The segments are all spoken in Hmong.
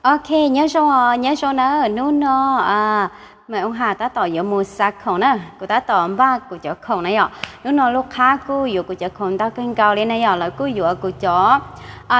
Ok, nyob zoo os, nyob zoo na, hnub no Maiv Oob Has tab tom yuav mus xa khoom na, kuv tab tom npaj kuv cov khoom na yom. Hnub no lub qhab kuj yuav kuv cov khoom ntau kawg nkaus li na yom, lawv kuj yuav kuv cov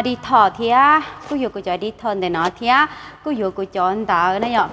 dib thom thiab, kuj yuav kuv cov dib thom ntawm no thiab, kuj yuav kuv cov ntawv na yom.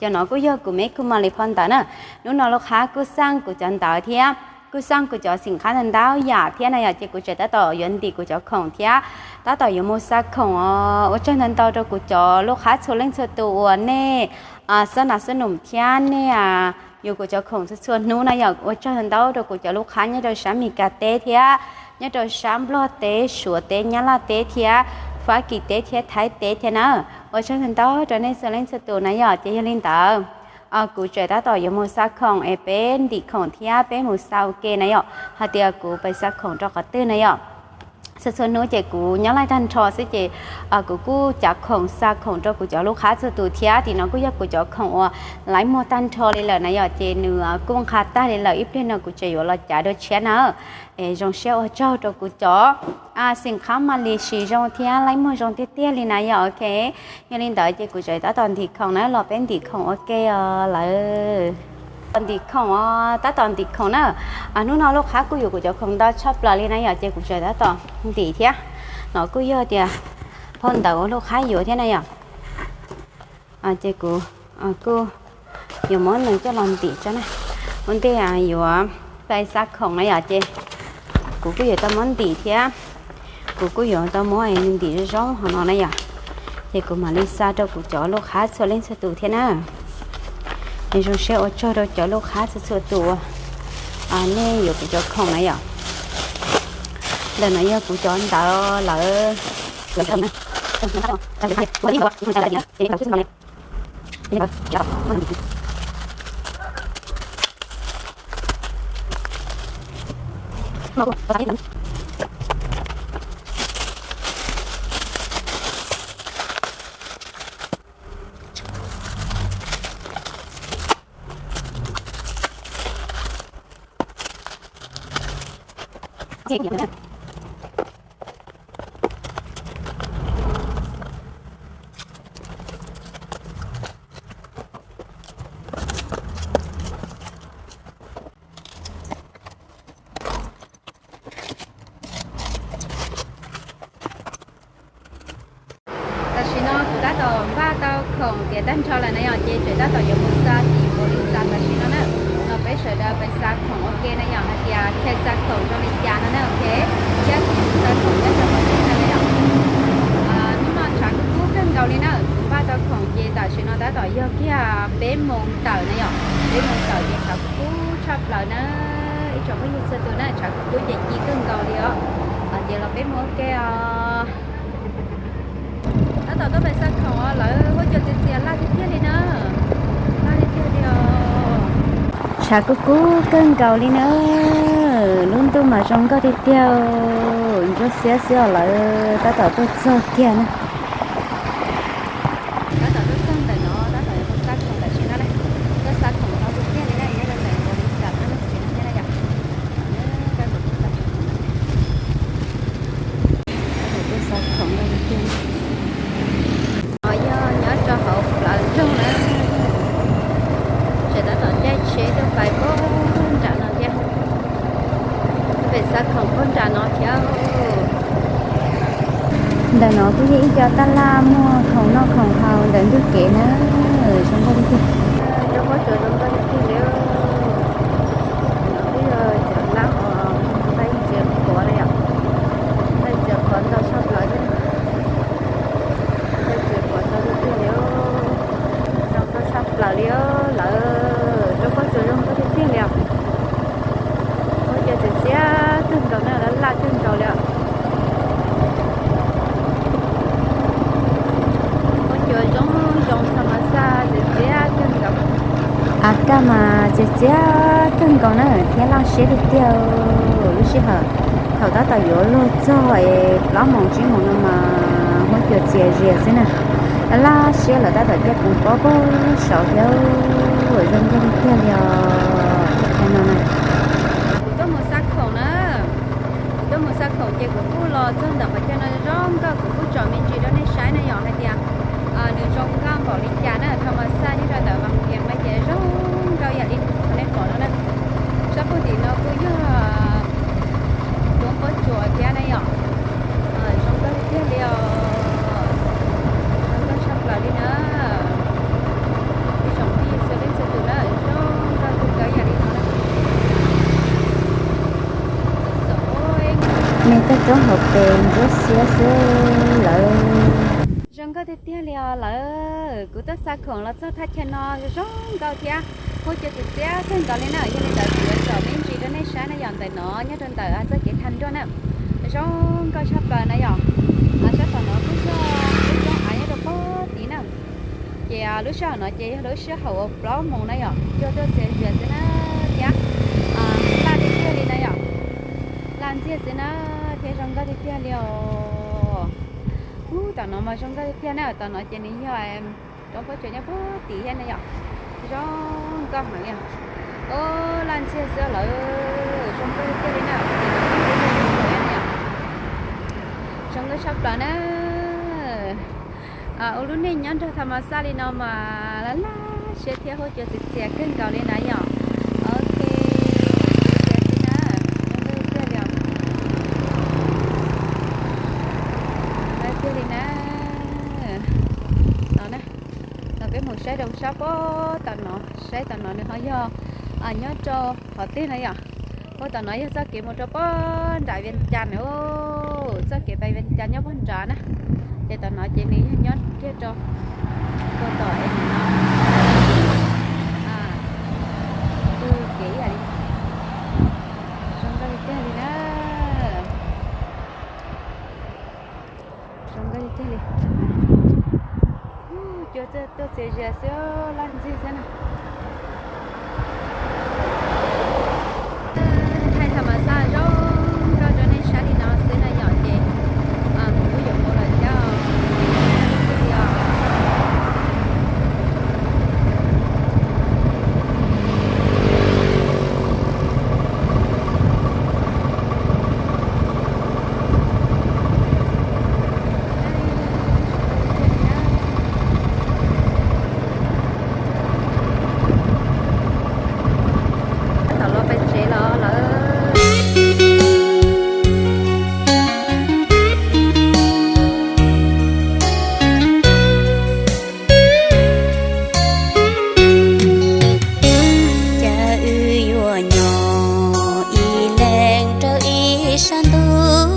Cov no kuj yog kuv meb kuj mam li phau ntawv na. Hnub no lub qhab kuj xaj kuv cov ntawv thiab, kuj xaj kuv cov xim qhab ntau ntau yam thiab na yom, ces kuv tseem tab tom yuav ntim kuv cov khoom thiab, tab tom yuav mus xa khoom os. Ua tsaug ntau ntau rau kuv cov lub qhab txhua leej txhua tus uas nej xab nas xab num thiab nej yuav kuv cov khoom txhua txhua hnub na yom. Ua tsaug ntau ntau rau kuv cov lub qhab nyob rau sab Mis Kas teb thiab, nyob rau sab Nplog teb, Suav teb, Nyab Laj teb thiab, Fab Kis teb thiab, Thaib teb thiab na. Ua tsaug ntau ntau rau nej txhua leej txhua tus na yom. Ces yog li ntawd, kuv tseem tab tom yuav mus xa khoom es peb ntim khoom thiab peb mus xa ua ke na yom, hais tias kuv pais xa khoom rau qhov twg na yom. Txhua txhua hnub ces kuv nyob laij tag nrho xwb ces kuv kuj cav khoom xa khoom rau kuv cov lub qhab txhua tus thiab. Tim no kuj yog kuv cov khoom uas laib muag tag nrho li lawm na yom, ces nws kuj nqa tag li lawm, ib pliag no kuv tseem yuav los cav dua tshiab na. Es zoo siab ua tsaug rau kuv cov xim qhab mam li siv zoo thiab laib muag zoo tiag tiag li na yom. Ok, yog li ntawd ces kuv tseem tab tom ntim khoom na, los peb ntim khoom ua ke os lawm. Ntim khoom os, tab tom ntim khoom na. Hnub no lub qhab kuj yuav kuv cov khoom ntau tshaj plaws li na yom, ces kuv tseem tab tom ntim thiab. No kuj yog tias phau ntawv uas lub qhab yuav thiab na yom. Ces kuv kuj yuav muab nws coj los ntim tso na. Ua ntej yuav pais xa khoom na yom, ces kuv kuj yuav tau muab ntim thiab. Kuv kuj yuav tau muab nws ntim zoo zoo hov no na yom. Ces kuv mam li xa rau kuv cov lub qhab txhua leej txhua tus thiab na. Es zoo siab ua tsaug rau cov lub qhab txhua txhua tus uas nej yuav kuv cov khoom na yom. Ntawm no yog kuv cov ntawv lawv. Tam sim no kuv tab tom npaj tau khoom tiav tag nrho lawm na yom, ces tseem tab tom yuav mus xa tim npaum li xa tam sim no na. No peb sawv daws pais xa khoom ua ke na yom, hais tias chaw xa khoom zoo li cas no na, ok. Thiab kuv xa khoom nyob rau qhov twg na yom. Hnub no tshav kub kub kawg nkaus li na, kuv npaj tau khoom ces tam sim no tab tom yog kiag peb moos tawm na yom, peb moos tawm ces tshav kub kub tshaj plaws na. Ib tsoom phooj ywg txhua tus na, tshav kub kub ces ci kawg nkaus li os. Ces los peb mus ua ke os. Tab tom tuaj pais xa khoom os, lawv huab cua txias txias laj tiag tiag li na. Laj tiag tiag li os. Tshav kub kub kawg nkaus li na. Lub ntuj mas zoo nkauj tiag tiag, ntsuab xiab xwb os, lawv tab tom tuaj txog kiag na. Tab tom tuaj txog ntawm no, tab tom yuav mus xa khoom tam sim no na. Tuaj xa khoom no tiag tiag li na, nyob rau ntawm nkaus li tam no na, txiv no thiab na yom. Tuaj xa khoom no tiag tiag. No yog nyob rau hauv plawv nroog na. Tseem tab tom caij tsheb tuaj pais puag nram no thiab. Pem xa khoom puag nram no thiab. Ntawm no kuj yog ib co taj laj muag khoom noj khoom haus ntawm ntug kev na. Zoo nkauj tiag tiag. Rau pob tsuas zoo nkauj tiag tiag li. Kuj yog cov lab uas nqaij ntsia pov na yom. Nqaij ntsia pov ntau tshaj plaws thiab. Nqaij ntsia pov ntau tiag tiag li. Zoo nkauj tshaj plaws li lawm. Rau pob tsuas zoo nkauj tiag tiag li os. Huab cua txias txias kawg nkaus na, laj laj kawg nkaus li os. Huab cua zoo zoo tham mas xaj txias txias kawg nkaus. Av kaj mas txias txias kawg nkaus na thiab laj siab tiag tiag. Lub sij hawm thaum tab tom yuav luag txog es plaub moos tsib moos no mas huab cua txias zias xwb na. Laj laj siab lawv tab tom caij poos pob puag saud thiab. Zoo nkauj tiag tiag li os. Qhov no na, kuv tuaj mus xa khoom na. Kuv tuaj mus xa khoom ces kuv kuj los txog ntawm qhov chaw no zoo nkauj, kuv kuj tsom me ntsis rau nej saib na yom, hais tias nws Ntsuab xiab xwb lawm. Zoo nkauj tiag tiag li os lawm, kuv tuaj xa khoom los txog thaj chaw no zoo nkauj thiab huab cua txias txias kawg nkaus li na. Yog li ntawd kuv yuav tsom me ntsis rau nej saib na yom, ntawm no nyob rau ntawm txoj kev thaj nruaj na, zoo nkauj tshaj plaws na yom. Sab tom no kuj yog lub roob av nyob rau pob tid na. Ces lub sij hawm no ces yog lub sij hawm uas plaub moos na yom, cua tuaj txias zias xwb na thiab laj tiag tiag li na yom. Laj ntxiag xwb na thiab zoo nkauj tiag tiag li os. Ub, tom no mas zoo nkauj tiag tiag na, tom no ces nws yog roob pob tsuas nyob pob tid thiab na yom. Zoo nkauj heev li os. Ub, laj ntxiag xwb lawm, zoo nkauj tiag tiag li na. Zoo nkauj tshaj plaws na. Ua lub neej nyob nrog tha mas xaj li no mas laj laj siab thiab huab cua txias txias kawg nkaus li na yom. Ok, tiag tiag li os. Tiag li na. No na, no peb mus saib rau sab pob tom no, saib tom no nws ho yog nyob rau qhov twg na yom. Ua tom no yog txoj kev mus rau pob nram Vias Cas na, txoj kev pais Vias Cas nyob pob nrad na. Ces tom no ces nws yog nyob kiag rau puag tom es no, tug kev ib yam li. Zoo nkauj tiag tiag li na. Zoo nkauj tiag tiag li. Cua tuaj txias zias xwb, laj ntxiag xwb na. Thaij tha mas xaj zoo nkauj rau nej saib li no xwb na yom, ces kuv kuj yuav mus lawm thiab. Tom los pem tsev los lawm. Cas wb yuav nyob ib leeg rau ib sab ntuj,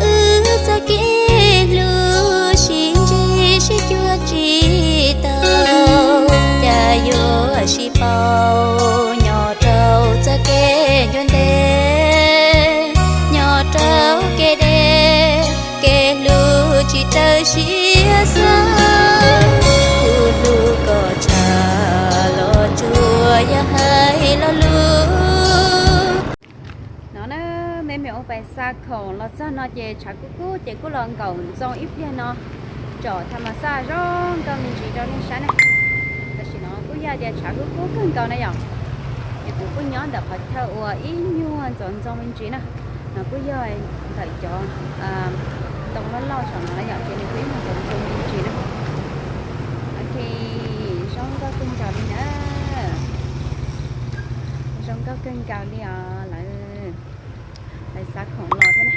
wb txoj kev hlub sib ntsib sib cuag tsis tau, cas yuav sib paub nyob rau txoj kev ncua ntev, nyob rau kev deb, kev hlub tsis raws siab xav, kuv hlub kom tshav los tsuas yog hais lo lus. No na, me me ua pais xa khoom los txog no ces tshav kub kub ces kuj los nkaum ntxoo ib pliag no, tsom tha mas xaj zoo nkauj me ntsis rau nej saib na. Tam sim no kuj yog tias tshav kub kub kawg nkaus na yom, ces kuv kuj nyob ntawm qhov chaw uas ib nyuag ntxoov ntxoo me ntsis na. No kuj yog ntawm cov ntoo loj loj saum no na yom, ces nws kuj ib nyuag ntxoov ntxoo me ntsis na. Ok, zoo nkauj kawg nkaus li na. Zoo nkauj kawg nkaus li os lawm. Pais xa khoom los thiab na.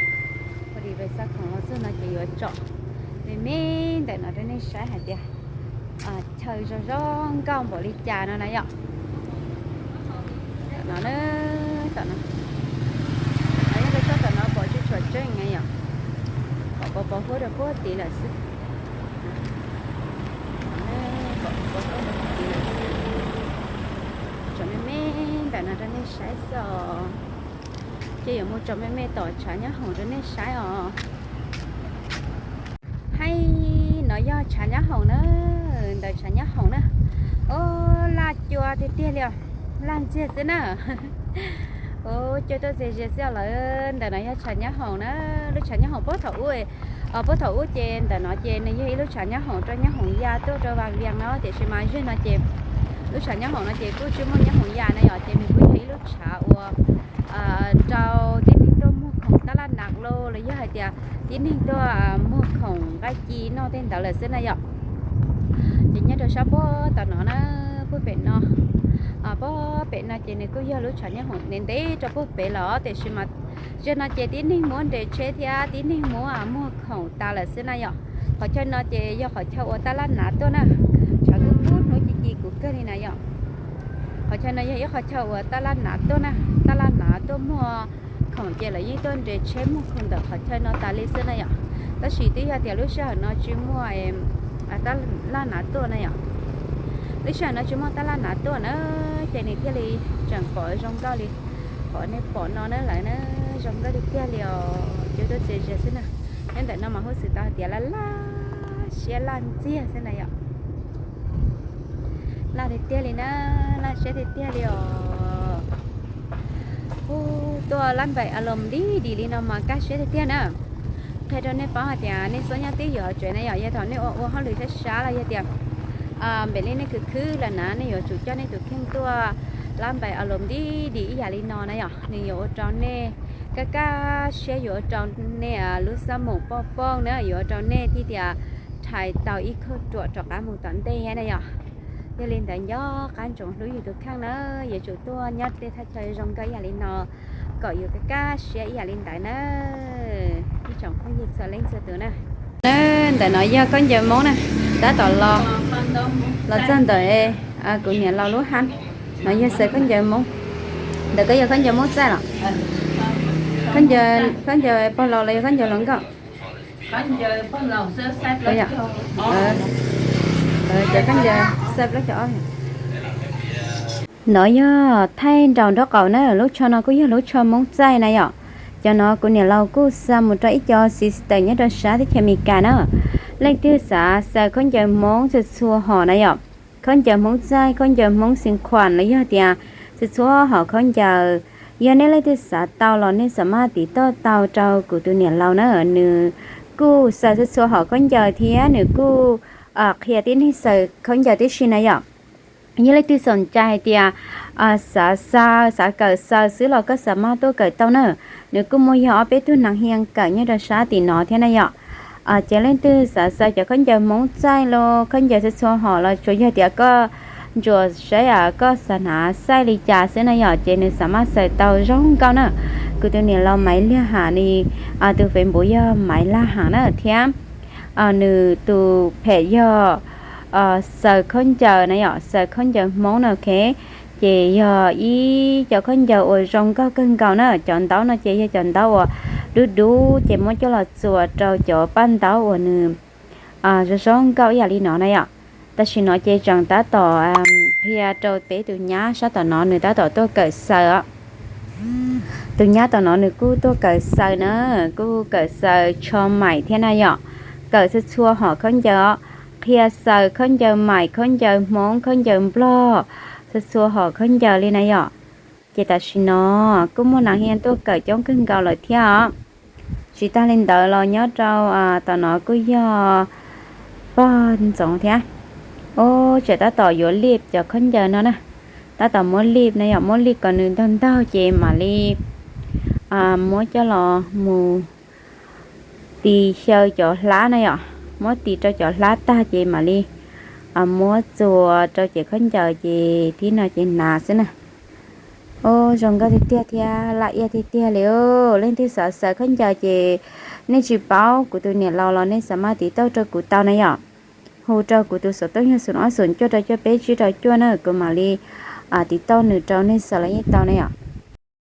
Ua li pais xa khoom los txog no ces yuav tsom me me ntawm no rau nej saib hais tias chaw zoo zoo nkauj npaum li cas no na yom. Tom no na, tom no, yog peb tsob tom no pom tsuj tsuam tseej na yom, pom pos pos huab rau puag tid lawm xwb. Pom pos huab rau puag tid lawm xwb. Tsom me me ntawm no rau nej saib xwb os. Ces yuav mus tsom me me tom tshav nyob hoom rau nej saib os. Haib, no yog tshav nyob hoom na, ntawm tshav nyob hoom na. Ub, laj cua tiag tiag li os, laj ntxiag xwb na. Ub, cua tuaj txias zias xwb lawm. Ntawm no yog tshav nyob hoom na, lub tshav nyob hoom puag thaum ub. Puag thaum ub ces ntawm no ces nws yog ib lub tshav nyob hoom rau nyob hoom ya tuaj rau Vaj Vias no, tiam sis mas zeg no ces lub tshav nyob hoom no ces kuj tsis muaj nyob hoom ya na yom, ces nws kuj yog ib lub tshav uas rau tib neeg tuaj muag khoom tab laj nav lauj, los yog hais tias tib neeg tuaj muag khoom nqaij ci noj tej ntawd lawm xwb na yom. Ces nyob rau sab puag tom no na, puag pem no, puag pem no ces nws kuj yog lub tshav nyob hoom ntev ntev rau puag pem los tiam sis mas zeg no ces tib neeg muab nres tsheb thiab tib neeg muab muag khoom tas lawm xwb na yom. Qhov chaw no ces yog qhov chaw uas tab laj nav tuaj na, tshav kub kub hnub ci ci kuv kawg li na yom. Qhov chaw no yog ib qhov chaw uas tab laj nav tuaj na, tab laj nav tuaj muag khoom ces lawv yeej tuaj nres tsheb muag khoom ntawm qhov chaw no tas li xwb na yom. Tab sis twb yog tias lub sij hawm no tsis muaj tab laj nav tuaj na yom. Lub sij hawm no tsis muaj tab laj nav tuaj na, ces nws thiaj li tseem pom zoo nkauj li qhov nej pom no na lawm na. Zoo nkauj tiag tiag li os, cov tuaj txias zias xwb na. Nyob ntawm no mas huj xwm tau hais tias laj laj siab laj ntxiag xwb na yom. Laj tiag tiag li na, laj siab tiag tiag li os. Ub, tuaj lab npaim a loos dim dim li no mas kaj siab tiag tiag na. Qhia rau nej paub hais tias nej txhob nyob twj ywm tsev na yom, yog thaum nej ua ua hauj lwm sab sab los yog tias npem li nej khwv khwb lawm na, nej yuav tsum coj nej tus kheej tuaj lab npaim a loos dim dim ib yam li no na yom. Nws yuav ua rau nej kaj kaj siab, yuav ua rau nej lub xab moom poj pooj na, yuav ua rau nej thiaj tias rhais tau ib kauj ruam rov qab mus tom ntej thiab na yom. Yog li ntawd nco qab ntsoov hlub yus tus kheej na, yuav tsum tuaj nyob tej thaj chaw zoo nkauj ib yam li no kom yus kaj kaj siab ib yam li ntawd na. Ib tsoom phooj ywg txhua leej txhua tus na. Ntawm no yog khaub ncaws Hmoob na, tab tom los, los txog ntawm kuv niam laus lub hab. No yog xaws khaub ncaws Hmoob. Ntawm koj yog khaub ncaws Hmoob txaij los? Khaub ncaws pog laus los yog khaub ncaws hluas nkauj? Cov khaub ncaws xaij plaub caug ob. No yog thaij nraum nraub qaum na, lub tsho no kuj yog lub tsho Hmoob txaij na yom. Cov no kuv niam laus kuj xa mus rau ib co sister nyob rau sab teb chaws Amelikas na. Leej twg xav xaws khaub ncaws Hmoob txhua txhua hom na yom, khaub ncaws Hmoob txaij, khaub ncaws Hmoob xeev khuam los yog tias txhua txhua hom khaub ncaws, yog nej leej twg xav tau los nej xam maj tiv tauj tau rau kuv tus niam laus na. Nws kuj xaws txhua txhua hom khaub ncaws thiab nws kuj qhia tib neeg xaws khaub ncaws tib si na yom. Yog leej twg xoom cai hais tias xav xaws, xav kawm xaws xwb los koj xam maj tuaj kawm tau na. Nws kuj muaj yog ob peb tug nas hia kawm nyob rau sab tim no thiab na yom. Ces leej twg xav xaws cov khaub ncaws Hmoob txaij los khaub ncaws txhua txhua hom los tsuas yog tias koj ntsuas saib koj xav hnav xaij li cas xwb na yom, ces nws xam maj xaws tau zoo nkauj na. Kuv tus niam laus Maiv Laj Ham li, tus Facebook yog Maiv Laj Ham na thiab. Nws tus phem yog xaws khaub ncaws na yom, xaws khaub ncaws Hmoob na, ok. Ces yog ib co khaub ncaws uas zoo nkauj kawg nkaus na. Cov ntaub no ces yog cov ntaub uas dub dub ces muab coj los txuas rau cov paj ntaub uas nws zoo zoo nkauj ib yam li no na yom. Tam sim no ces tseem tab tom qhia rau peb tus nyab sab tom no nws tab tom tuaj kawm xaws os. Tus nyab tom no nws kuj tuaj kawm xaws na, kuj kawm xaws tsho maim thiab na yom. Kawm txhua txhua hom khaub ncaws os, qhia xaws khaub ncaws maim, khaub ncaws Hmoob, khaub ncaws Nplog, txhua txhua hom khaub ncaws li na yom. Ces tam sim no kuj muaj nas hia tuaj kawm coob kawg nkaus lawm thiab os. Tsis tag li ntawd los nyob rau tom no kuj yog pog ntxoov thiab. Ub, tseem tab tom yuav lij cov khaub ncaws no na. Tab tom muab lij na yom, muab lij kom nws ntaug ntaug ces mam li muab coj los mus tis xyaw cov hlab na yom, muab tis rau cov hlab tag ces mam li muab txuas rau cev khaub ncaws ces thib no ces hnav xwb na. Ub, zoo nkauj tiag tiag thiab laj iab tiag tiag li. Leej twg xav xaws khaub ncaws ces nej tsis paub kuv tus niam laus los nej xam maj tiv tauj rau kuv tau na yom. Hu rau kuv tus xov tooj yog xoom ob xoom cuaj rau cuaj peb tsib rau cuaj na, kuv mam li tiv tauj nws rau nej xaws los yeej tau na yom.